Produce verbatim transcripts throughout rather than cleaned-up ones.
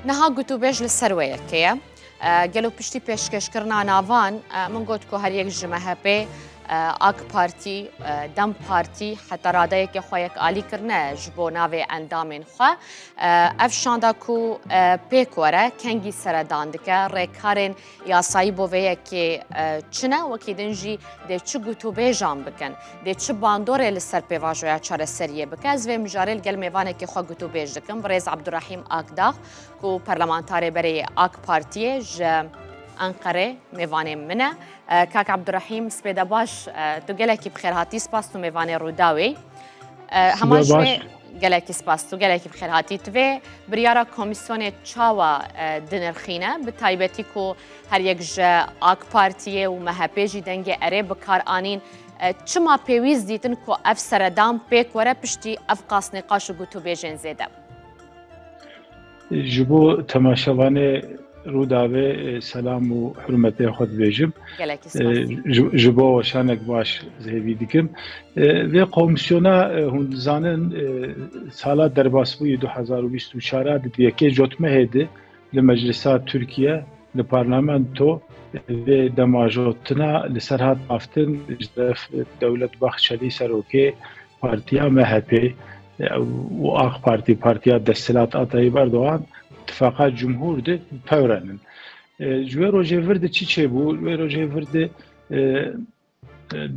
Niha gotûbêj li ser wê yekê ye. E, gelo piştî pêşkêşkirina navan, e, min got ku her yek ji M H P, e, AK Partî, e, DEM Partî, heta radeyeke xwe yek alî kirine ji bo navê endamên xwe. E, ev şanda ku, e, pêk were, kengî seredan dike, rêkarên yasayî bo vê yekê, e, çi ne, wekî din jî dê çi gotûbêjan bikin, dê çi bandorê li ser pêvajoya çareseriyê bike. Ez vê mijarê li gel mêvanekî xwe gotûbêj dikim, birêz Abdurrahîm Akdax, ku parlamentarê berê yê AK Partiyê ji Enqerê mêvanê min e. E, Kak Abdurrahîm, spê de baş, e, tu gelekî bi xêr hatî, spas tu mêvanê Rûdawê yî. E, heman ji wê gelekî spas tu, gelekî bi xêr hatî. Tu vê biryara komîsyonê çawa, e, dinirxîne? Bi taybetî ku her yek ji AK Partiyê û M H P jî dengê erê bi kar anîn, e, çima pêwîst dîtin ku ev seredan pêk were piştî ev qas nîqaş û gotûbêjên zêde? Ji bo temaşevanê Rûdawê, e, selam û hurmetê xwe dibêjim. Gelekî E, spas. ji, ji bo weşanek baş hêvî dikim. E, vê komîsyona, e, hûn dizanin, e, sala derbasbûyî du hezar û bîst û çar a di yekê cotmehê de li Meclisa Tirkiye, li parlamento, e, vê demajotina li ser hat baftin, ji deref Dewlet Bahçelî serokê partiya M H P, e, û AK Partî, partiya desthilat a Tayyip Erdogan, tifaqa cumhur de pewrenin. E, ji wê rojê vir de çi çêbû? Ji wê rojê vir de, e,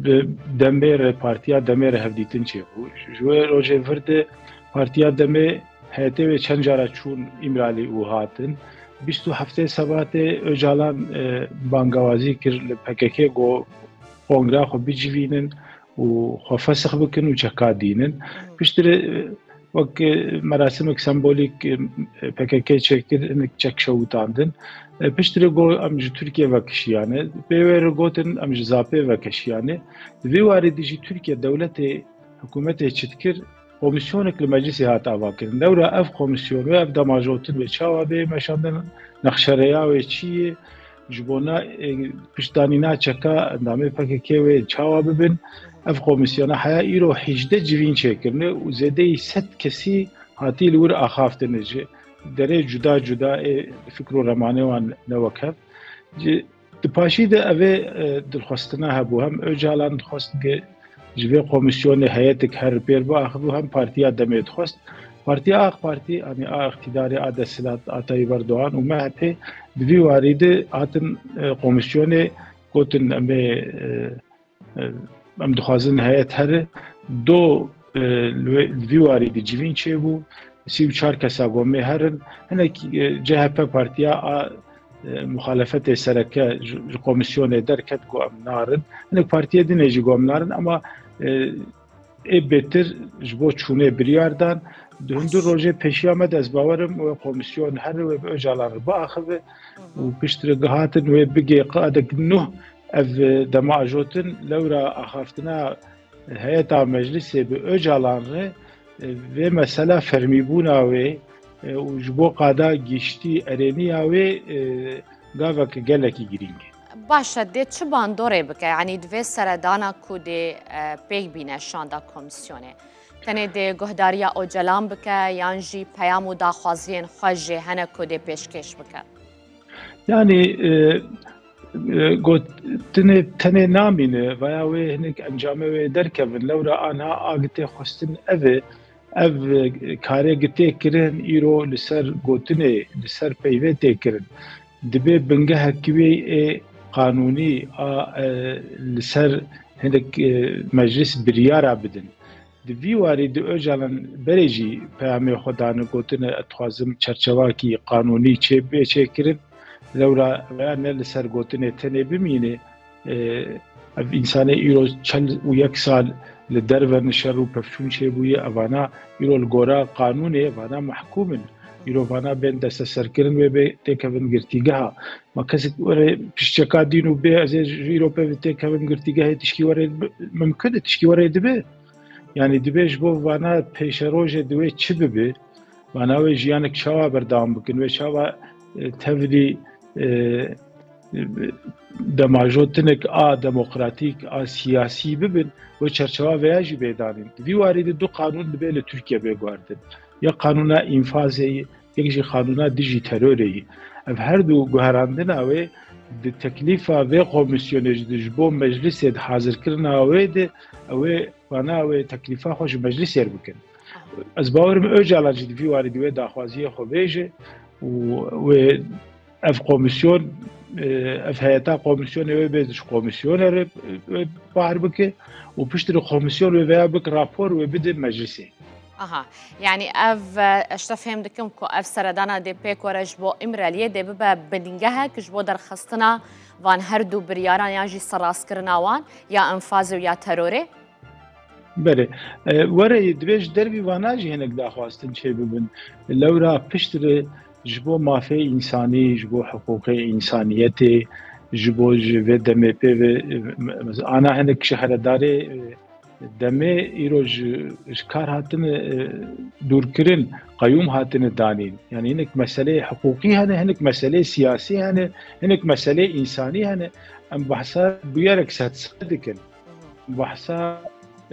bi demê re, partiya demê re hevdîtin çêbû. Ji wê rojê vir de partiya demê heyetê wê çend cara çûn Îmralî û hatin. Bîst û heftê Sebatê Ocalan, e, bangawazî kir li P K K, got kongreya xwe bicivînin û xwe fesix bikin û çeka dînin. Piştre, e, wek, e, merasimeke sembolîk, e, P K K çêkir, hinek çek şewitandin. E, piştre got, em ji Tirkiye vekişiyane. Pê wê re gotin, em ji Zapê vekişiyane. Di vê warî de jî Tirkiye dewletê, hikûmetê çi dikir, komîsyonek li meclisê hat avakirin. Lewra ev komîsyon wê, ev demajotin wê çawa bê meşandin, nexşereya wê çi ye? Ji bona, e, piştdanîna çeka endamê P K K wê çawa bibin? Ev komîsyona heya îro hejdeh civîn çêkirine û zêdeyî sed kesî hatî li wir axaftine ji derê cuda cuda ê fikr û remanê wan ne wek hev. Ji, di paşî de evê, e, dilxwestina hebû. Hem Ocalan dixwest ke ji vê komîsyonê heyetek her pêr biaxivû, hem partiya demê dixwest. Partiya AK Partî, yanî a îqtîdarê, a desthilat, a Tayyip Erdogan û M H P di vî warî de hatin, e, komîsyonê gotin, em ê, e, e, em dixwazin heyet here. Do, e, li wê, li vî warî de civîn çêbû, sî û çar kesa gomê herin. Hinek, e, C H P partiya a, e, muxalefetê sereke ji, ji komîsyonê derket, got em narin. Hinek partiyê dinê jî got em narin, ama, e, ê bêtir ji bo çûnê biryar dan. Di hundir rojê pêşiya me de ez bawerim wê komîsyon here, wê bi Ocalan re biaxive û piştre gihatin wê bigê qadek nuh ev, e, dema ajotin, lewra axaftina heyeta meclisê bi Ocalan re, e, vê mesela fermîbûna wê, e, û ji bo qada giştî erêniya wê, e, gaveke gelekî girîng e. Baş e, dê çi bandorê bike? Yanî di vê seredana ku dê, e, pêk bîne şanda komîsyonê? Tenê dê guhdariya Ocalan bike yan jî peyam û daxwaziyên xwe jê hene ku dê pêşkêş bike? Yanî, e, e, gotinê tenê namîne, vaya wê hinek encamê wê derkevin. Lewra anha a gi tê xwestin ev e, ev, e, karê gi tê kirin, îro li ser gotinê, li ser peyvê tê kirin. Dibê bingehekî wê ê qanûnî a, e, li ser hinek, e, meclis biryara bidin. Di vî warî de Ocalan berê jî peyamê xwe dane, gotine, ez dixwazim çerçevakî qanûnî çê bê çêkirin. Lewra veya ne li ser gotinê tenê bimîne, e, ev însanê îro çel û yek sal li derve ne şer û pevçûn çêbûye, evana îro li gora qanûnê vana mehkûm in. Îro vana bên desteserkirin wê bê têkevin girtîgeha. Ma kesek were piştçeka dîn û bê ez ê ji îro pê têkevim girtîgehê tişkî were bi-, mimkun e, tişkî were dibe. Yanî dibe ji bo vana pêşerojê di wê çi bibe? Vana wê jiyanek çawa berdewam bikin? Wê çawa, e, tevlî, e, e, demajotinek a demokratîk, a siyasî bibin? Wê çerçewa veya jî bê danîn. Di vî warî de du qanûn dibe li Tirkiye bê guhertin. Ya qanûna înfazê yek jî qanûna dijî terorê yî. Ev her du guherandina wê di teklîfa vê komîsyonê ji, ji bo meclisê di hazirkirina wê de, ew ê vana wê teklîfa xwe ji meclisê re bikin. Ez bawer im Ocalan jî di vî warî di wê daxwaziyê xwe bêje û wê ev komîsyon, e, ev heyeta komîsyonê wê bê ji komîsyonê re, e, wê bahr bike û piştre komîsyon wê veya bike rapor wê bide meclisê. Aha, yani ev, e, ez te fêm dikim ku ev seredana dê pêk were ji bo Îmraliyê dê bibe bingehek ji bo derxistina van her du biryaran yan jî serrastkirina wan ya enfazê û ya terorê? Belê. E, were, divê ji dervî vana jî hinek daxwastin çêbibin. Lewra piştre ji bo mafê însanî, ji bo hiqûqê însaniyetê, ji bo ji vê demê pê ve, e, me-, me-, ana hinek şehredarê, e, demê îro ji, ji kar hatine, e, dûrkirin, qeyûm hatine danîn. Yani hinek meseleyê hiqûqî hene, hinek meseleyê siyasî hene, hinek meseleyê însanî hene. Em behsa bûyerek sed sed dikin. Behsa,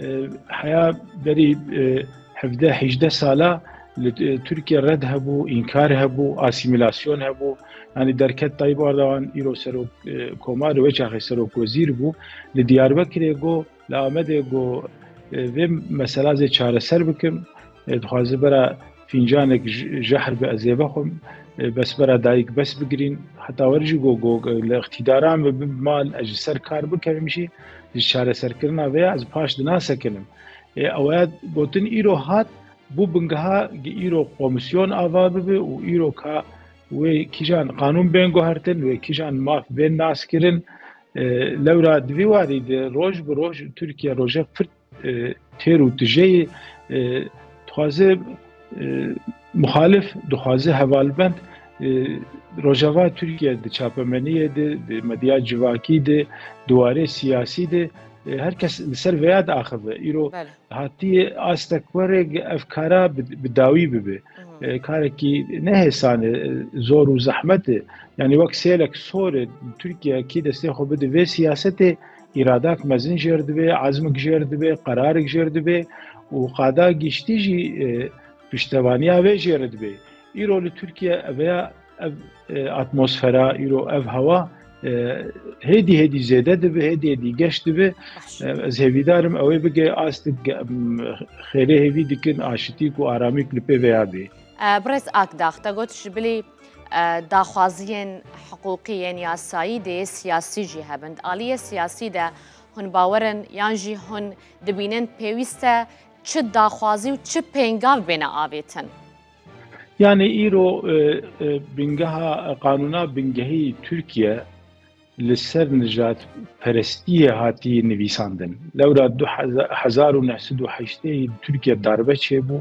e, heya berî, e, hevdeh hejdeh sala li, e, Tirkiye red hebû, înkar hebû, asîmîlasyon hebû. Yani derket Tayyip Erdogan îro serok, e, komar, wê çaxê serok wezîr bû. Li Diyarbekirê got, li Amedê got, e, vê mesela zê çareser bikim. E, dixwaze bera fîncanek j-, jehr bi ez ê vexwim. E, bes bera dayik bes bigirîn. Heta wer jî got, got, li îqtîdara min bim mal, ez ji ser kar bikevim jî, ji çareserkirina vê ya ez paş di nasekinim. E, ew ya gotin îro hat, bû bingeha gi îro komîsyon ava bibe û îro ka wê kîjan qanûn bên guhertin, wê kîjan maf bên naskirin. E, lewra di vî warî de roj bi roj Tirkiye roje pir, e, têr û tije ye, e, dixwaze, e, muxalif, dixwaze hevalbend, e, rojava Tirkiye di çapemeniyê de, di medya civakî de, di warê siyasî de, e, her kes li ser vêya diaxive. Îro Belê. hatiye astek were ev kara bi, bi dawî bibe. Hı hı. E, karekî ne hêsan e, zor û zehmet e. Yani wek sêlek sor e, Tirkiye kî destê xwe bide vê siyasetê, îradak mezin jêr dibe, ezmik jêr dibe, qerarik jêr dibe û qada giştî jî, e, piştevaniya vê jêr dibe. Îro li Tirkiye ev ya, ev, e, atmosfera, îro ev hewa, e, hêdî hêdî zêde dibe, hêdî hêdî geş dibe. Baş. E, ez hêvîdar im ew ê bige astik, em, xêrê hêvî dikin, aşitîk û aramîk li pê veya bê. E, Birêz Akdax, te got ji bilî, e, daxwaziyên hiqûqî yên yasayî dê siyasî jî hebin. Di aliyê siyasî de hûn bawer in yan jî hûn dibînin pêwîst e çi daxwazî û çi pêngav bêne avêtin? Yani îro, e, e, bingeha, qanûna bingehî Tirkiye li ser nijadperestiyê hatiye nivîsandin. Lewra du heza-, hezar û neh sed û heştê Tirkiye darbe çêbû,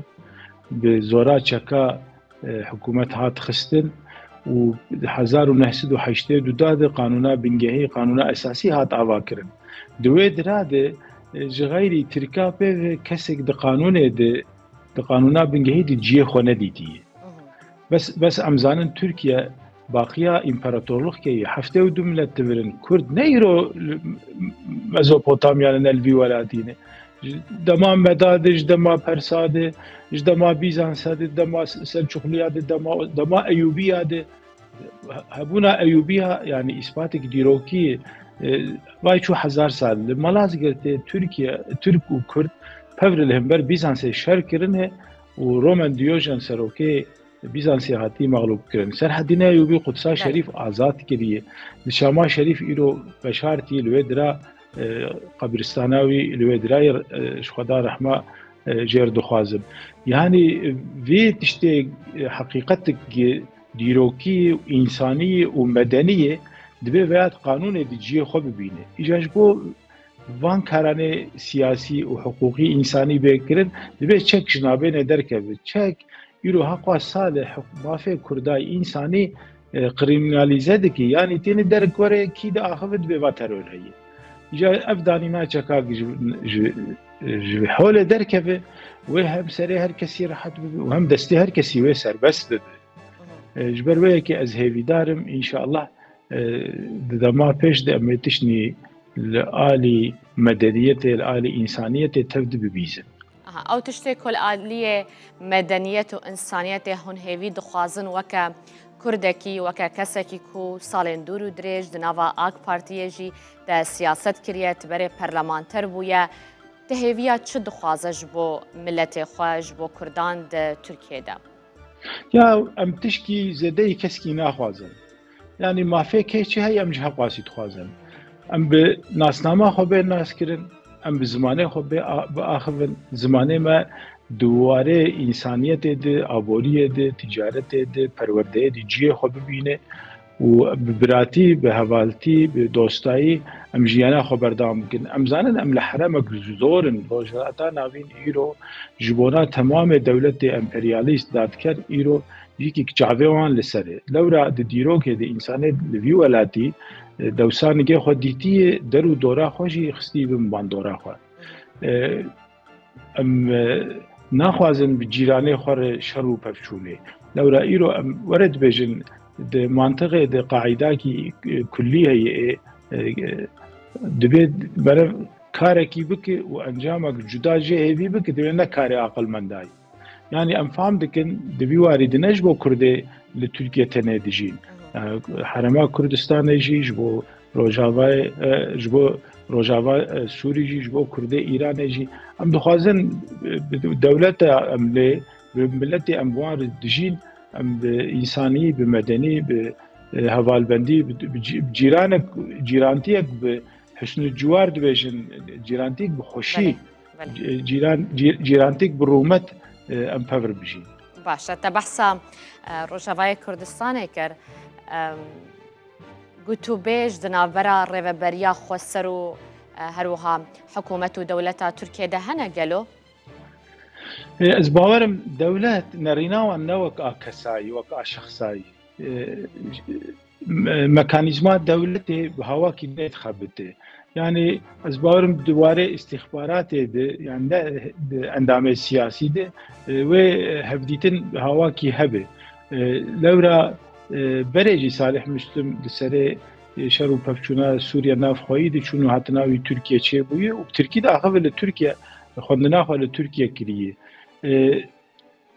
bi zora çeka, e, hikûmet hat xistin û hezar û neh sed û heştê û du de qanûna bingehî, qanûna esasî hat avakirin. Di wê dira de, e, ji xeyrî Tirka pê ve kesek di qanûnê de, di qanûna bingehî de ciyê xwe nedîtiye. Bes, bes em zanin Tirkiye baqiya împaratorlixkê ye. Heftê û du milet divirin. Kurd ne îro li Mezopotamya ne li vî welatî ne. Ji dema Meda de, ji dema Persa de, ji dema Bîzansa de, dema Selçuxliya de, dema, dema Eyûbiya de. Hebûna Eyûbiya, yani îspatek dîrokî, e, vay çû hezar sal. Li Malazgirtê Tirkiye, Tirk û Kurd pevre li hember Bîzansê şer kirine û Roman Diyojen serokê Bîzansê hatî mexlûb kirin. Serhedîna Eyûbî Qudsa Belê. Şerîf azad kiriye. Li Şama Şerîf îro veşartî li wê dira, e, qebristana wî li wê dirayê, e, ji Xweda rehma, e, jêr dixwazim. Yani, e, vê tiştê, e, heqîqetik dîrokî, însanî û medenî ye, divê veya di qanûnê de cihê xwe bibîne. Îja ji bo van karanê siyasî û hiqûqî însanî bê kirin, divê çek ji navbênê derkeve. Çek îro heqwa sal e heq-, mafê Kurda însanî, e, krîmînalîze dike. Yanî têne derek were kî diaxive dibê va teror heye. Îja ev danîna çeka ji, ji, ji holê derkeve, wê hem serê her kesî rehet bibe û hem destê her kesî wê serbest bibe. E, ji ber wê yekê ez hêvîdar im, înşallah, e, di dema pêş de em ê tiştnî li alî medeniyetê, li alî însaniyetê tev di bibîzin. Aha, ew tiştê ku li aliyê medeniyet û însaniyetê hûn hêvî dixwazin weke Kurdekî, weke kesekî ku salên dûr û dirêj di nava AK Partiyê jî de siyaset kiriye, ti berê parlamenter bûye. Ti hêviya çi dixwaze ji bo miletê xwe, ji bo Kurdan di Tirkiyê de? Ya em tişkî zêdeyî keskî naxwazin. Yanî mafê kê çi heye em ji hev qasî dixwazin. Em bi nasnama xwe bê naskirin, em bi zimanê xwe bê a- biaxivin. Zimanê me di warê însaniyetê de, aboriyê de, ticaretê de, perwerdeyê de ciyê xwe bibîne û bi biratî, bi hevaltî, bi dostayî em jiyana xwe berdewam bikin. Em zanin em li heremek zor in. Rojhilata Navîn îro ji bona temamê dewletê emperyalîst dadker îro yekî çavê wan li ser e. Lewra di dîrokê de însanê li vî welatî, e, dewsa nigê xwe dîtiyê, der û dora xwe jî xistî bin bandora xwe. E, em, e, naxwazin bi cîranê xwe re şer û pevçûnê. Lewra îro em were dibêjin di mantiqê de qaîdakî, e, kullî heye, e, e, dibê berev karekî bike û encamek cuda jê hêvî bike, divê ne karê aqilmendayî. Yanî em fam dikin, di vî warî de ne ji bo Kurdê li Tirkiye tenê dijîn. Yanî Herêma Kurdistanê jî, ji bo Rojavayê, e, ji bo Rojava, e, Sûrî jî, ji bo Kurdê Îranê jî. Em dixwazin, e, bi dewleta em lê, bi miletê em bi wan re dijîn, em bi însanî, bi medenî, bi, e, hevalbendî, bi, bi cî- cîranek, cîrantiyek bi husnû ciwar dibêjin, cîrantiyek bi xweşî, Belê, belê. cîran, cî- cîrantiyek bi rûmet, e, em pevir bijîn. Baş e, te behsa, e, Rojavayê Kurdistanê kir. Em, gotûbêj di navbera Rêveberiya Xweser û, e, her wiha hikûmet û dewleta Tirkiyê de hene gelo? E, ez bawerim dewlet nerîna wan ne wek a kesayî, wek a şexsayî. E, me- mekanîzma dewletê bi hawakî nedixebite. Yanî ez bawerim di warê îstîxbaratê de, yani ne di endamê siyasî de, e, wê hevdîtin bi hawakî hebe. E, lewra, e, berê jî Salih Müslüm di serê, e, şer û pevçûna Sûriye navxweyî de çûn û hatina wî Tirkiye çêbûye û bi Tirkî diaxive li Tirkiye, xwendina xwe li Tirkiye kiriye. E,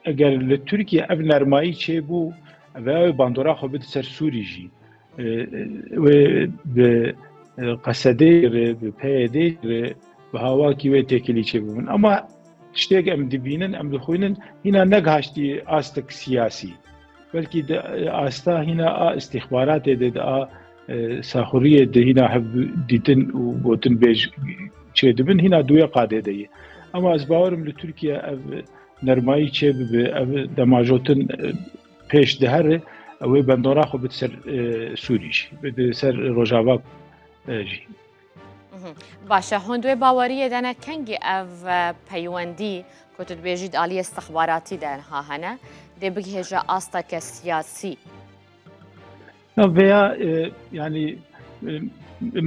eger li Tirkiye ev nermayî çêbû, ev ê bandora xwe bide ser Sûrî jî. E, wê bi, e, Qesedê re, bi P Y D re, bi hawakî wê têkilî çêbibin. Ama tiştêk em dibînin, em dixwînin, hîna negihaştî astek siyasî. Belkî di, e, asta hîna a îstîxbaratê de, di a, e, saxuriyê de hîna hev dîtin û gotin bêj çêdibin, hîna di wê qadê de ye. Ama ez bawerim li Tirkiye ev nermayî çêbibe, ev demajotin, e, pêş dihere, ew ê bandora xwe bide ser, e, Sûrî jî, bide ser Rojava, e, jî. Mhm. Baş e, hûn di wê baweriyê de ne, kengî ev, e, peywendî ku tu dibêjî di aliyê istixbaratî de niha hene, dê bigihêje asteke siyasî? Ya veya, e, yani, e,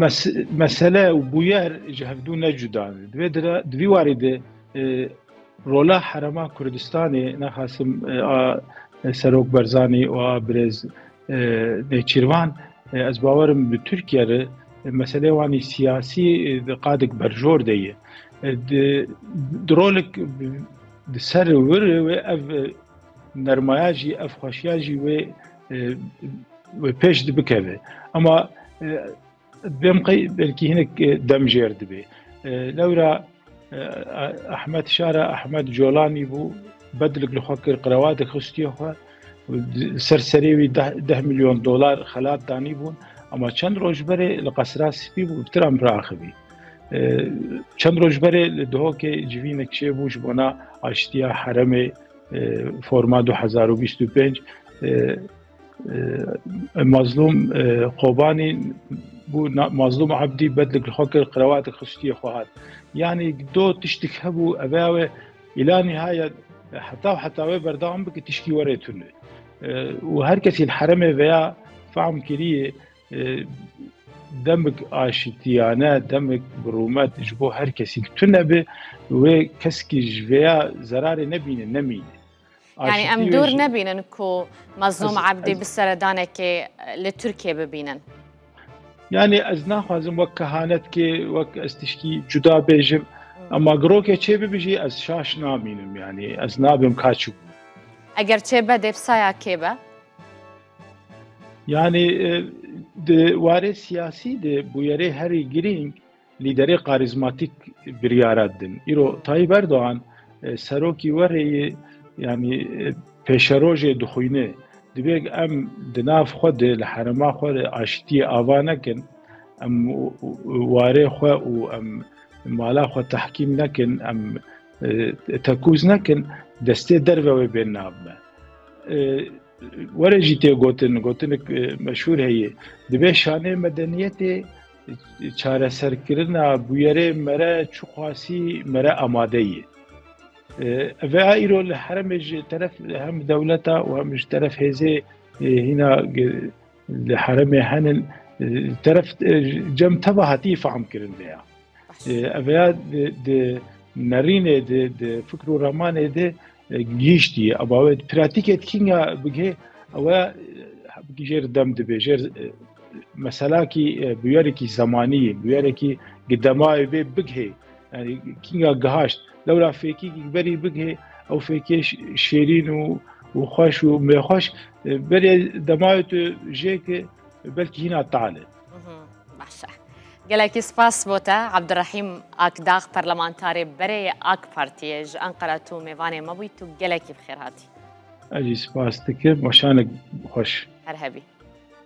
mes- mesele û bûyer ji hevdû ne cuda ne. Divê dire, di vî warî de, e, rola Herêma Kurdistanê, nexasim, e, a, e, Serok Barzanî û a birêz, e, Nêçîrvan, e, ez bawerim bi Tirkiye re, e, meselê wanî siyasî, e, di qadek berjor de ye. E, di, di rolek bi- di ser wir wê ev, e, nermaya jî, ev xweşiya jî wê, e, wê pêş de bikeve. Ama, e, bêm qey belkî hinek, e, dem jêr dibe. E, lewra, e, Ahmed Şara, Ahmed Colanî bû, bedlik li xwe kir, qrewatek xistiye xwe. Ser serê wî deh, deh milyon dolar xelat danîbûn. Ama çend roj berê li Qesra Spî bû, bi Trump re axivî. E, çend roj berê li Duhokê civînek çêbû ji bona aştiya heremê, e, forma du hezar û bîst û pênc, e, e, Mazlûm, e, Kobanî bû, na- Mazlûm Abdî bedlik li xwe kir, qrewatek xistiye xwe hat. Yani do tiştik hebû, eve we îla nihayet heta û heta wê berdewam bike tişkî were tune. E, û her kesî li heremê veya fehm kiriye, e, demik aşitiyane, demik bi rûmet ji bo her kesî tune be, wê keskî ji veya zerarê nebîne, nemîne. Yani em dûr nebînin ku Mazlûm Ebdî bi seredanekê li Tirkiye bibînin. Yani ez naxwazim wek kehanetkê, wek ez tişkî cuda bêjim. Ama girokê çê bibe jî ez şaş namînim, yani ez nabim ka çi bû. Eger çê be dê bi saya kê be? Yani e, di warê siyasî de bûyerê herî girîng lîderê karizmatîk biryara didin. Îro Tayyip Erdoğan e, serokî werê yê, yani e, pêşerojê dixwîne. Dibê em di nav xwe de, li herêma xwe de aştiyê ava nekin, em warê xwe û em mala xwe tehkîm nekin, em e, tekûz nekin, destê derve wê bên nav me. E, were jî tê gotin, gotinik e, meşhûr heye. Dibê şanê medeniyetê çareserkirina bûyerê mere çiqasî mere amade ye. E, Ev a îro li heremê ji teref hem dewleta û hem ji teref hêzê e, hîna e, li heremê henin e, teref e, cem teva hatî fehmkirin vêya. E, Ev ya di, di nerînê, di, di fikr û ramanê de e, gihîştiye. Aba wê pratîkê dikinga bigihê, ew e, bigihê jêr dem dibe, jêr e, meselakî e, bûyerekî zemanî ye, bûyerekî gi demayê bê bigihê. Yani kinga gihaşt. Lewra fêkî gi berî bigihê, ew fêkê ş- şêrîn û û xweş û mêxweş e, berê demayê tu jê ki belkî hîna tal e. Baş e. Gelekî spas bo te, Abdurrahîm Akdax, parlamentarê berê yê AK Partiyê ji Enqera tu mêvanê me bûyî, tu gelekî bi xêr hatî. Ez jî spas dikim, weşanek xweş. Her hebî.